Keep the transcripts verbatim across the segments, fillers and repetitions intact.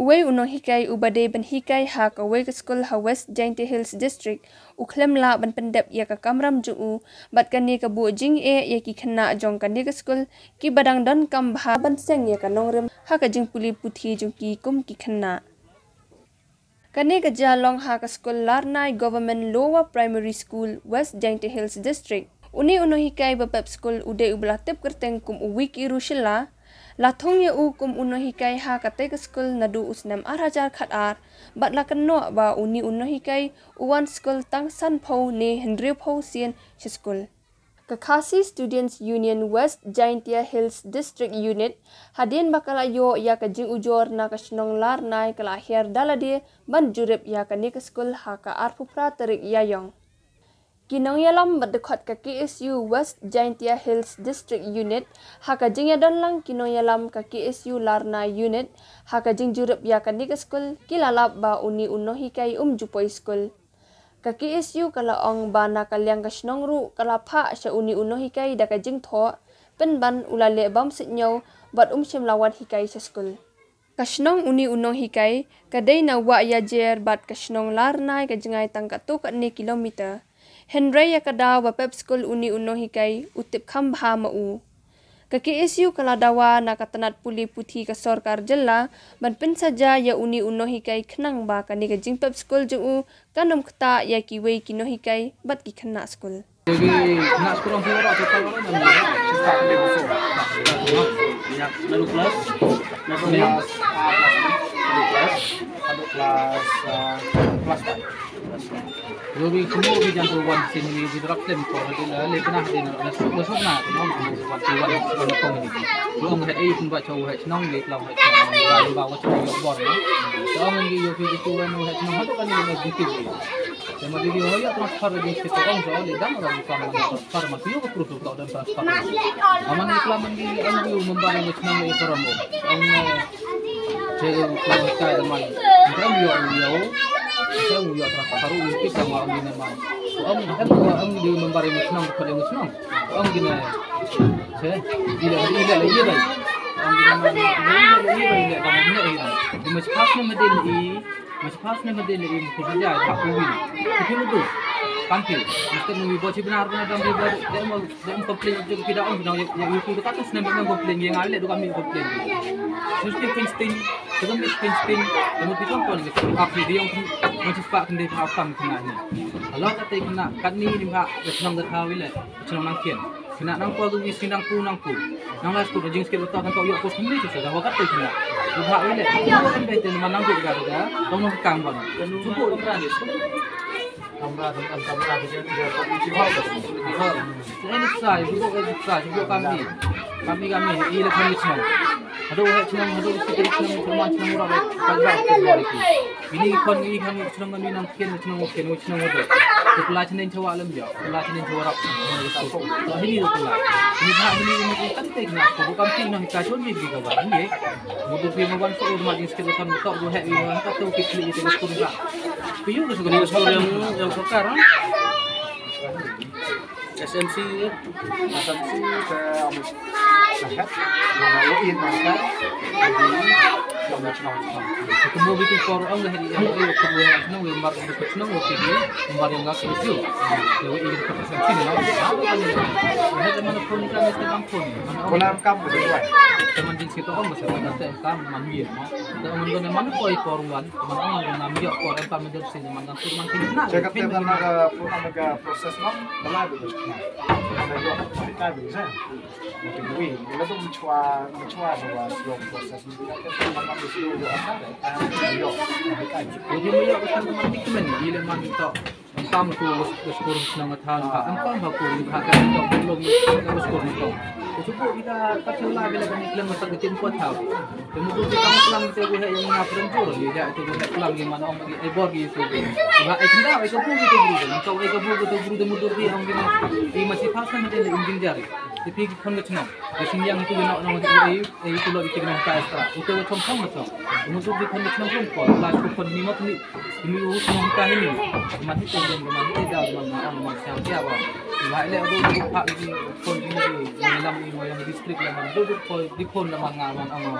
Wei u nonghikai uba dei ban hikai ha kawei ka skul ha West Jaintia Hills District u khlem lah ban pyndep ïa ka kamram jong u, bad kane ka buh jingeh ïa ki khynnah jong kane ka skul kiba dang donkam bha ban seng ïa ka nongrim ha ka jingpule puthi jong ki kum ki khynnah. Kane ka jia long ha ka skul Larnai Government Lower Primary School, West Jaintia Hills District. Une u nonghikai ba pep skul u dei uba la tip kyrteng kum u Wiki Rushila. La thung ïa u kum u nonghikai ha katei ka skul naduh u snem ar hajar khatar, bad la kynnoh ba une u nonghikai u wan skul tang sanphew ne hynriewphew sien sha skul. Ka Khasi Students Union West Jaintia Hills District Unit, hadien ba ka la ïoh ïa ka jingujor na ka shnong Larnai, ka la hiar da lade ban jurip ïa kane ka skul ha ka arphew phra tarik Ïaïong. Ki nongïalam bad dkhot ka K S U West Jaintia Hills District Unit, ha ka jingïadon lang ki nongïalam ka K S U Larnai Unit, ha ka jingjurip ïa kane ka skul, ki la lap ba une u nonghikai um ju poi skul. Ka K S U ka la ong ba na ka liang ka shnong ruh ka la phah sha une u nonghikai da ka jingthoh, pynban u la leh bymsuidñiew bad um shym la wan hikai sha skul. Ka shnong une u nonghikai ka dei na Wah Ïajer bad ka shnong Larnai ka jngai tang katto katne kilometer. Hynrei ïa ka daw ba pep skul une u nonghikai u tip kham bha ma u. Ka K S U ka la dawa na ka tnat pule puthi ka sorkar jylla ban pynsaja ïa une u nonghikai khnang ba kane ka jingpep skul jong u kan ym ktah ïa kiwei ki nonghikai bad ki khynnah skul. Ïa ki khynnah skul ong ki waroh, ki waroh, ki waroh. Naduh klas, naduh klas, naduh klas, naduh klas, ah, klas five. Klas five. Yo bi kumno bi jan tu wan sien wi bi rap lem ko, hadi la le kena hadi na, na suk, na suk na, no, wan tu wan suk na kong ni. Lo ngat ei pun ba chau hai chnong le klau hai chnong, ba ba wa chau yo bor na. Chau ngi yo bi tu wan hai chnong hadu kan ni na bi tu. Sama di yo ya transfer di kita ong so le dang ram kan transfer ma yo ko proof to dan transfer. Aman ni klam di ang di member ni chnong le korom. Ang Che ko kai da man. Ngan ïoh ïoh. Che u ïoh tra ka ru ki ka ma ngi ne man. Ong hem ko ong di member ïa chnong ko ïa chnong. Ong di ne. Che ile ile le ye bai. Ong di ne man. Ile ile ye bai le ka man ne ile. Di mas pas ne medin i. Mas pas ne medin i ko ja ka u wi. Ki lu du. Kan ki. Mesti ngi bo chi benar benar dam di ba. Dem complain jong ki da ong nang ïa ïa ïa tu ka tu snem nang complain ïa ngai le du kami complain. Mesti fencing, tu mesti fencing, tu mesti kong kon ke ap ni diong kan mesti pak kan dei pa kam kan ni. Kalau kata kena kat ni ni ha chnong da thawi le chnong nang kien. Kena nang ko gi sing nang pu nang pu. Nang la skul jing skul ta kan to ïa ko sum ni tu sa da wa kat kena. Tu ha le. Kan dei tu nang du ga ga. Dong nang kam ban. Cukup. Kamra, kamra, kamra, kamra, kamra, kamra. Sini sa, ibu ko, ibu sa, ibu kami. Kami, kami, i le kami chnong. Hadu hai chnong, hadu kita chnong, chnong, chnong, ura, ura, ura, ura. Ini kon, ini kami chnong, kami nang kien, chnong, kien, chnong, ura. Tu pula chnong chawa lem jo, pula chnong chawa rap. So, ini tu pula. Ini ha, ini, ini, ini, kan tek na, ko kam ti nang ka chon bi bi ka ba. Ini. Mudu pi ma wan so, ur ma jing skit kan, ko, ko, hai, ini, ha, ka tu, kit, kit, kit, kit, kit, kit, Piyu ke sekolah sekolah yang yang sokar, ha? S M C, S M C ke, um, Langkat, Langkat, Langkat, jadi, yang macam apa? Ketemu bikin kor, um, dah hari yang hari ketemu yang senang, yang baru ketemu senang, waktu dia, yang baru yang nggak kecil. Jadi, ini ke S M C ni, lah. Apa kan ini? Ini zaman pun kan, mesti kampung. Kolam kampung, betul, kan? Teman jenis kita, um, masa kita, um, manusia, no? Te ong ngan man ko i por wan, man ong ngan ngam ïoh por em pa me dor sin man ngam man kin na. Check up te man ka pro-, man ka process no, bala du. Ka ïoh ka ka du sa. Mungkin wi, la tu mchwa, mchwa sa wa slow process. Man ka slow du asa. Ïoh ka ka. Wi me ïoh ka man tik men, ile man to. Tam ko skor nang than ka, em pam ha ko ka ka ko lo mi ko skor ni ko. Ko chuko ida ka thela bela ka ni klem ka tin ko thaw. Te mo ko ti kam klam te ko he yang na pram jor ni da te ko he klam ni man ong ni ai bor ni ko. Ba ai tinda ai ka bu ko bru ni ko ai ka bu ko bru de mo do ti ong ni. I ma si pas na de injin jari. Te pi kon ka chnong. Ka sin yang tu no no ai ai ko lo ti no ka extra. Ko ko thong thong no. Mo do ti kon ka chnong ko. La ko kon ni mo ni. Ini u song ka hini. Man hi tong dong man hi da man ma ang man siang kia ba. Ba ile du du pa ini kon ini du. Ini lam ini yang district lam man du du ko di kon lam man nga man ang.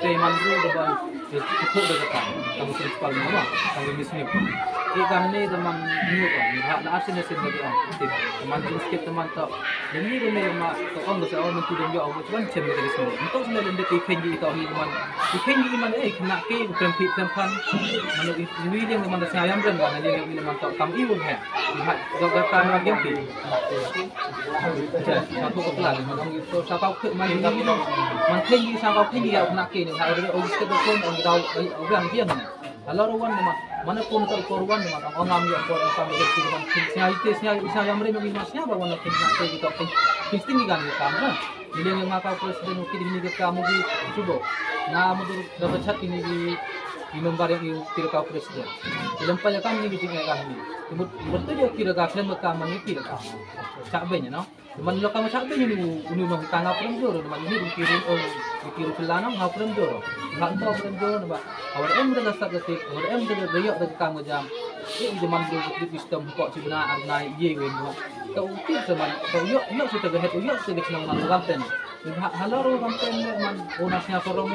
Te man ru da ban te te da ka ta. Tang principal ma ma. Tang mi sni. Ïa kane da man ni ko. Ni ha la asin asin da ka. Te man jingskit te man to. Ni ko ne ma to ong da sa ong tu dong yo ong chuan chem da ka sni. To sni da te khen ji to ni man. Khen ji man eh kena ke krem pi krem pan. Man ni wi liang man da sa yam ren ba ni liang man to tam i won he. Ni ha da ka ta ma yang pi. Sa tu ko plan man ong to sa kau ke man ni man khen ji sa kau khen ji ya kena ke ni ha da ong skit da kon ong da ong biang biang ni. Halor wan ma, mana pun ka por wan ma, ang ongam ya por ang sam ya ti man, snya ite snya snya yang mre mi ma snya ba wan kin na te kita kin kin sting gan ya kam na. Ni leng ma ka president ki ni ke kam gi subo. Na mudur da bachat ki ni ki member yang ki ka president. Ilam pa ya kam ni ki jing ya kam ni. Mut mut tu ya ki ka klem ka man ni ki ka. Chak ben no. Teman lo kama chak dei ni uni no kita ngau prem jor, teman ini di kiru, di kiru selana ngau prem jor. Ngau ngau prem jor ba. Awar em de sat de tik, awar em de reyok de kam jam. Ini teman dulu di sistem kok si bena arnai ye wen no. Tau ti teman, tau yok yok si tege het yok si de chnang man gam ten. Halor gam ten man, o nasnya sorong,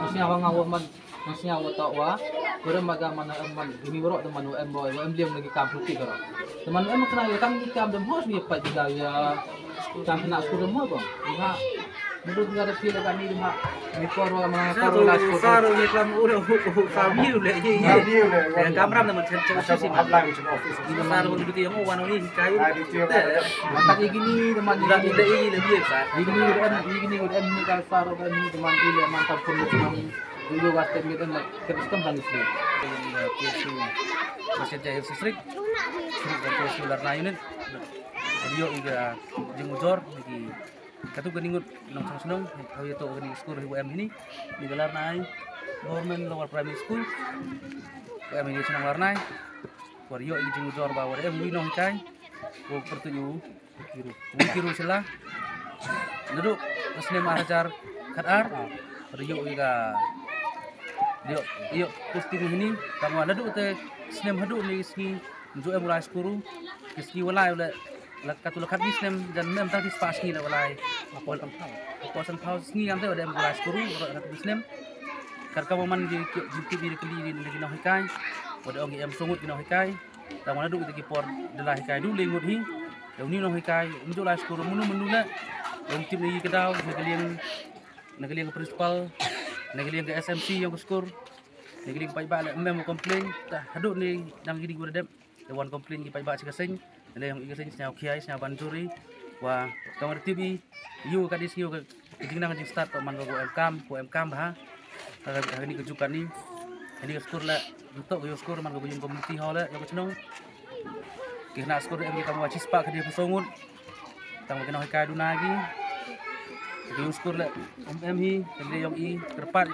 nasnya wang awar man. Nang sñiaw wa toh wa, wa rem ba ga man, em man, ini warok da man, wa em boy, wa em liang lagi kam putih warok. Da man em kena ya kam ni kam dem hos ni pat juga ya, kam kena aku dem hos bang. Iha, menurut juga ada pil kan ni dem ha, ni kor wa mana kor wa las kor. Sar ni kam ura hu hu sar ni le ye ye. Kam ram da man chen chen sisi man. Ini sar wa duty yang wan ni kai. Mata ini dem man ini le ye le ye sar. Ini dem ini dem ni kal sar wa ni dem man ile man kam pun ni. Dulu gua step mid and like, kita sistem kan sih. P S U, West Jaintia Hills District, P S U Larna Unit. Ïoh ïa ka jingujor ki katto katne ngut nongshong shnong, haba ïa to kane ka skul hi wa em hini. Ni ka Larna Government Lower Primary School. Wa em hini shnong Larna. Wa ïoh ïa ka jingujor ba wa em wi nonghikai. Wa pyrtuid u Wi kiru sila. Naduh ka snem ar hajar khat ar. Ïoh ïa ka, ïoh, ïoh posting hini. Tangwa naduh te snem haduh ni sngi. Nju em u lai skul. Ki sngi wa lai u le. La katu la khat ni snem jan mem tang ki spah sngi la wa lai. Ko san phaw sngi ante wa em u lai skul. Katu ki snem. Kat ka wa man ki ki ki ki ki ki nonghikai. Wa da ong ki em sngew ki nonghikai. Tangwa naduh kita ki por da la hikai du le ngut hi. Da uni nonghikai, um ju lai skul munu munu le. Um tip ni ka daw, na ka liang, na ka liang ka principal, na ka liang ka S M C yong ka skul, na ka liang paidbah le mem complain, ta haduh ni dang kini gua dep, da wan complain ki paidbah chi ka seng, na le yong i ka seng sñiaw khiai, sñiaw ban juri, wa tangwa da tip i, yu ka dis yu ka jingnang jingstad ko man ko em kam, ko em kam bha. Ka, ka, ka ni ka juk ka ni. Ka ni ka skul la, ntok ka yu skul man ka yu community hall la, yu ka chnong. Ki na skul em ki tangwa chispah ka ni ka songut. Tangwa ki nonghikai duna ki. Ki yu skul la, um em hi, ka ni yong i, kyrpad,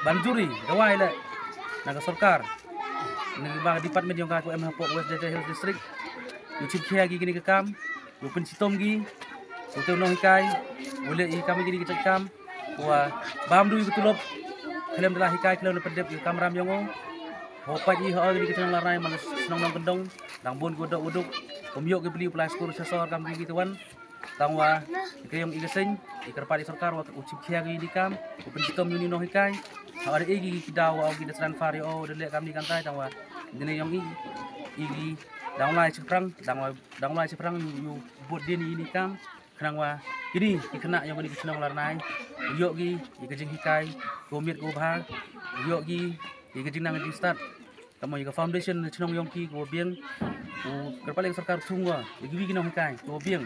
ban juri, dawai la. Na ka sorkar. Na ka ba department yong ka ko em hapoh West Jaintia Hills District. Yu chip khia ki ki ni ka kam. Yu pynshitom ki, u te u nonghikai, u leh i kam kini ki jait kam, wa bam du i ka tulop, khlem da la hikai, khlem da pyndep i ka kamram yong o. Ho pait i ho kini ki chnong Larnai man shnong Nongkyndong, dang bun ki wa dok wa duk, kum ïoh ki bli u pla skul sha sor kam ki ki te wan. Tangwa, ki yong i ka seng, i kyrpad i sorkar wa u chip khia ki ni kam, u pynshitom yu ni nonghikai. Ha ri i ki ki daw wa ki da transfer ïa o, da leh kam ni kam tai, tangwa, dine yong i, i ki, dang lai chiprang, dang lai dang lai chiprang yu, yu bud din i ni kam, khnang wa kini ki khynnah yong kini ki chnong Larnai, yu ïoh ki, ïa ka jinghikai, ko miet ko bha, yu ïoh ki, ïa ka jingnang jingstad. Tangwa ïa ka foundation chnong yong ki ko biang, u kyrpad leng sorkar thung wa, ïa ki wi ki nonghikai, ko biang,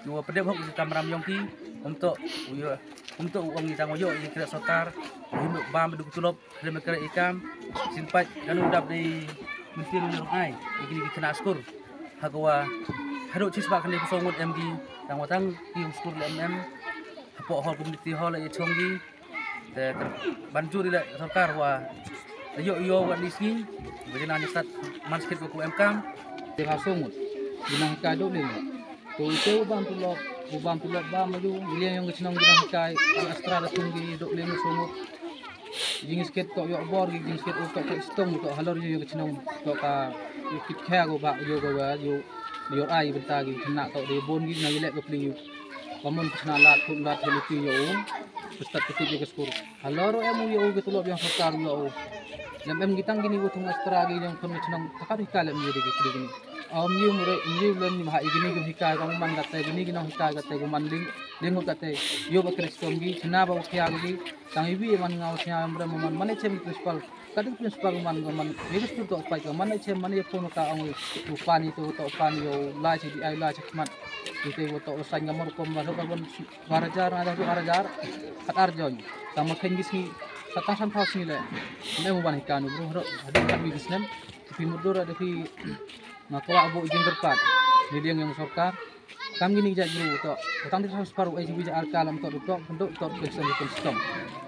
yu wa pdep hok ïa ka kamram yong ki, um to, u ïoh, um to u ong i tangwa ïoh ïa ka sorkar, u him bam du tulop, khlem ka i kam, sin pait, kanu dap dei Mesti ruh ai, igi igi kena skur. Hakawa haduh cis ba kena kusong ngut M D, tang watang igi skur le M M. Hapoh hall community hall le chong gi. Te ban juri le sorkar wa. Yo yo wa ni sngi. Bajana ni sat man skit ko M kam. Te ha song ngut. Dinang ka do le. To ite u bam tulop, u bam tulop bam aju, liang yong ka chnong ki dang hikai, al astra da tung ki dok liang song. Jing sket tok yok bor, jing sket tok ka stong tok halor yong ka chnong tok ka kit kha go ba yo go ba yo yo ai benta ki chna tok de bon ki na yelek ko pli. Pamon ka chna lat kum lat ko luti yo. Pustat ka tip yo ka skur. Halor em yo ka tulop yong sorkar yo. Lem em ki tang kini go thung astra ki yong kon ka chnong takat hikai lem yo de ki kli kini. Om yu mure, yu len ni ha igini yu hikai ka man kate, gini ginong hikai kate, gu man ling, ling kate, yu ba kres kom gi, chna ba khia gi, tang iwi man ngau sia mre man, man chem principal, kate principal man, man, yu skur to pai ka, man chem, man ye phone ka ong, tu pani tu, to pani yo, lai chi di ai, lai chi mat, ite yu to sain ngamor kom ba, to ka bon, bar hajar, ada tu bar hajar, hat arjon, tang ma khen gi sngi, satang san phas sngi le, ne mo ban hikai nu, bro, hro, hadu kan mi gisnem, pi mudur ada pi, Nga kwah buh jingkyrpad ni liang yong sorkar. Kam kini jait bru to. Tang di transfer u A G B ja arka lam to to to to ke sen ke stom.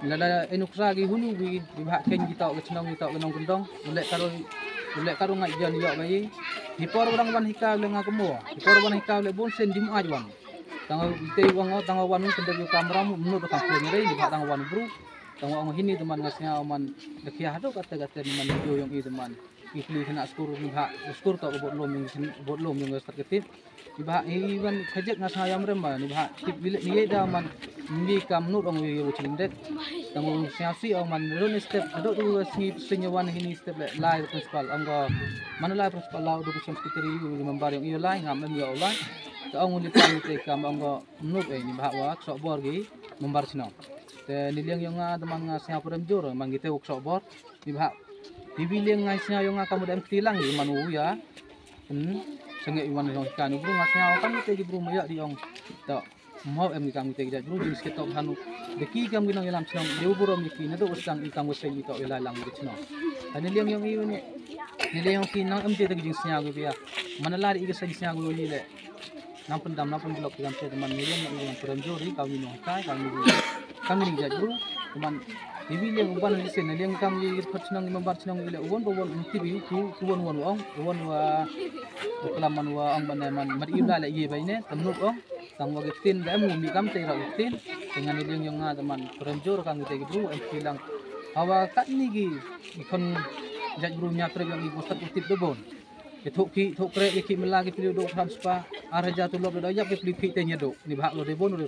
Lada enu kra gi hunu gi di bha ken gi to ke chnong gi to ke nong kendong. Ulek karo ulek karo ngai jan yo bai. Ni por orang wan hika le nga kemo. Ni por wan hika le bon sen dim aj wan. Tang te wang tang wan kendong yu kamera mu menu to kam pen re di bha tang wan bru. Tang wan hini teman nga snga man de kia hado kate kate man video yong i teman. Ki pli kena skur ni bha skur to bot lom yong skur lom yong stat ketip. Ni bha i ban khajek nga sa yam rem ba ni bha tip bilik ni da man ni kam nut ong yo chim det. Tang ong sia si ong man ron step ado tu sngi sing wan hini step le lai principal ong go man lai principal lau du sem secretary yu member yong yo lai ngam em yo lai. Ta ong ni pan te kam ong go nut eh ni bha wa sok bor gi member sino. Te ni liang yong nga teman nga sia purem jur man gi te sok bor. Ni bha. Ni bi liang ngai sia yong nga kamu dem kti lang ni manu ya. Hmm. Senge iwan yong ka ni bru nga sia kan te ji bru maya di yong. To. Mau em ni kam te ji bru jing sket to hanu. De ki kam gi nong ilam chnong de bru mi ki ne do sang i kam seng i to ila lang de chnong. Ani liang yong i ni. Ni liang yong ki nang em te de jing sia gu bia. Mana la di i seng sia gu ni le. Nam pendam nam pendelok dengan saya teman ni yang yang perem jori kami nong kai kami kami ni jat bru teman ni bi liang ban ni sen liang kami di perchnong member chnong ile uwan uwan tibi tu uwan uwan ong uwan wa kelaman wa ong ban man mat ibla le ye bai ne temnuk ong tang wa giftin da mu mi kam te ra giftin dengan ni liang yang nga teman perem jor kami te bru em kilang hawa kat ni gi ikon jat bru nya perem yang ibu sat utip de bon. Ki thok ki thok krek ki mela ki piliu dok transfer ar hajar tulop da yap ki piliu ki te nya dok ni bha lo de bon de